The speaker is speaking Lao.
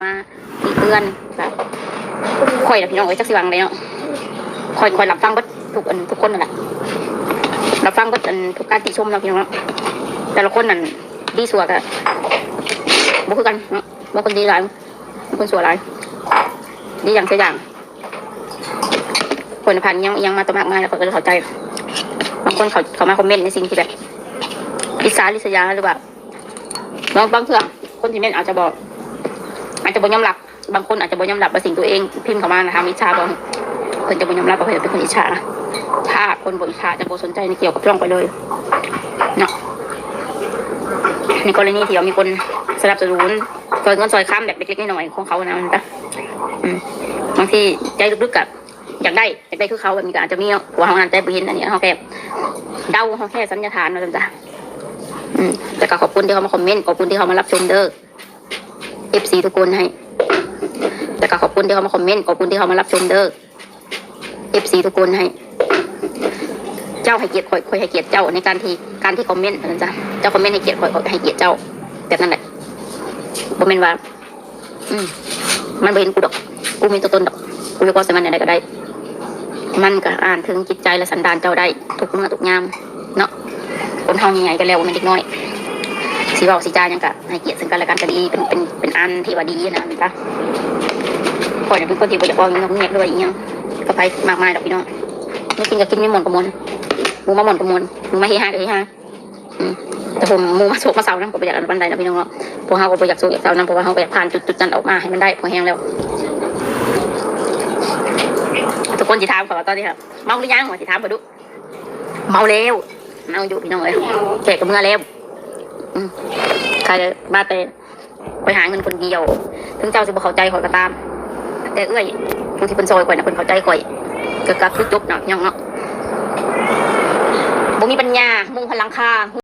ມາຕິເຕືອນ ແບບ ຂ້ອຍລະ ພີ່ນ້ອງເອີຍ ຈັກຊິວ່າຈັ່ງໃດເນາະ. ຂ້ອຍ ຂ້ອຍຮັບຟັງເບິດທຸກອັນ ທຸກຄົນນັ້ນແຫຼະ ຮັບຟັງເບິດອັນ ທຸກການຕິຊົມເນາະ ພີ່ນ້ອງເນາະ. ແຕ່ລະຄົນນັ້ນ ດີຊົ່ວກະບໍ່ຄືກັນເນາະ. ບາງຄົນດີຫຼາຍ ບາງຄົນຊົ່ວຫຼາຍ ດີຢ່າງເສຍຢ່າງ. ຂ້ອຍນະຜ່ານອີ່ຫຍັງ ອີ່ຫຍັງມາຕັ້ງມາກມາຍ ແລ້ວຂ້ອຍກະເລີຍເຂົ້າໃຈ. ບາງຄົນເຂົາ ເຂົາມາຄອມເມັນໃນສິ່ງທີ່ແບບ ອິດສາລິດສະຢາ ຫຼືວ່າ ບາງ ບາງເທື່ອຄົນທີ່ເມັນອາດຈະບໍ່ ອາດຈະບໍ່ຍອມຮັບ. ບາງຄົນອາດຈະບໍ່ຍອມຮັບວ່າສິ່ງຕົວເອງພິມເຂົ້າມານະ ຖາມວ່າອິດສາບໍ່? ເພິ່ນຈະບໍ່ຍອມຮັບວ່າເພິ່ນເປັນຄົນອິດສານະ. ຖ້າຄົນບໍ່ອິດສາຈະບໍ່ສົນໃຈ ບໍ່ກ່ຽວກັບຊ່ອງຂ້ອຍເລີຍເນາະ. ໃນກໍລະນີທີ່ວ່າມີຄົນສະໜັບສະໜູນ ຊ່ອຍເງິນຊ່ອຍຄຳແບບເລັກໆນ້ອຍໆຂອງເຂົານະ ແມ່ນປະ? ອືມ ບາງທີໃຈເລິກໆກະຢາກໄດ້ ຢາກໄດ້ຄືເຂົາ ແບບນີ້ກະອາດຈະມີເນາະ ເພາະວ່າເຮົາອ່ານໃຈບໍ່ເຫັນ. ອັນນີ້ເຮົາແຄ່ເດົາ ເຮົາແຄ່ສັນຍາຖານວ່າຊັ້ນຊະ. ອືມ ແຕ່ກະຂອບຄຸນທີ່ເຂົ້າມາຄອມເມັນ ຂອບຄຸນທີ່ເຂົ້າມາຮັບຊົມເດີ ເອັຟຊີ ທຸກຄົນໃຫ້ ແຕ່ກະຂອບຄຸນທີ່ເຂົ້າມາຄອມເມັນ ຂອບຄຸນທີ່ເຂົ້າມາຮັບຊົມເດີ ເອັຟຊີ ທຸກຄົນໃຫ້. ເຈົ້າໃຫ້ກຽດຂ້ອຍ ຂ້ອຍໃຫ້ກຽດເຈົ້າ ໃນການທີ່ ການທີ່ຄອມເມັນວ່າຊັ້ນຊະ. ເຈົ້າຄອມເມັນໃຫ້ກຽດຂ້ອຍ ຂ້ອຍກະໃຫ້ກຽດເຈົ້າ ແບບນັ້ນແຫຼະ. ບໍ່ແມ່ນວ່າ ອືມ ມັນບໍ່ເຫັນກູດອກ ກູມີຕົວຕົນດອກ ກູຈະເວົ້າໃສ່ມັນແນວໃດກະໄດ້. ມັນກະອ່ານເຖິງຈິດໃຈ ແລະ ສັນດານເຈົ້າໄດ້ທຸກເມື່ອທຸກຍາມເນາະ. ຄົນເຮົາໃຫຍ່ໆກັນແລ້ວ ບໍ່ແມ່ນເດັກນ້ອຍ ຊິເວົ້າຊິຈາຫຍັງກະໃຫ້ກຽດເຊິ່ງກັນແລະກັນກະດີ ເປັນ ເປັນ ເປັນອັນທີ່ວ່າດີຫັ້ນນະ ແມ່ນປະ? ຂ້ອຍນີ້ເປັນຄົນທີ່ບໍ່ຢາກເວົ້າຫຍັງງຽບໆ ຫຼືວ່າອີ່ຫຍັງກັບໃຜມາກມາຍດອກ ພີ່ນ້ອງ. ມີກິນກະກິນ ມີມ່ວນກະມ່ວນ ໝູ່ມາມ່ວນກະມ່ວນ ໝູ່ມາເຮຮາກະເຮຮາ. ອືມ ແຕ່ຜົມໝູ່ມາໂສກມາເສົ້ານຳ ກໍບໍ່ຢາກອັນປານໃດນະ ພີ່ນ້ອງເນາະ. ພວກເຮົາກໍບໍ່ຢາກໂສກຢາກເສົ້ານຳ ເພາະວ່າເຮົາກໍຢາກຜ່ານຈຸດໆນັ້ນອອກມາໃຫ້ມັນໄດ້ ພໍແຮງແລ້ວ. ທຸກຄົນຊິຖາມຂ້ອຍວ່າຕອນນີ້ເມົາຫຼືຍັງ ວ່າຊິຖາມຂ້ອຍດຸ. ເມົາແລ້ວ ເມົາຢູ່ ພີ່ນ້ອງເອີຍ ແຂກກໍເມືອແລ້ວ. ອືມ ຂ້າມາແຕ່ ຂ້ອຍຫາເງິນຄົນດຽວ ເຖິງເຈົ້າຊິບໍ່ເຂົ້າໃຈຂ້ອຍກໍຕາມ ແຕ່ເອື້ອຍຜູ້ທີ່ເພິ່ນຊ່ອຍຂ້ອຍນະ ເພິ່ນເຂົ້າໃຈຂ້ອຍ ກໍ ກໍຄືຈົບເນາະ ພີ່ນ້ອງເນາະ. ບໍ່ມີປັນຍາມຸງຫັນຫຼັງຄາ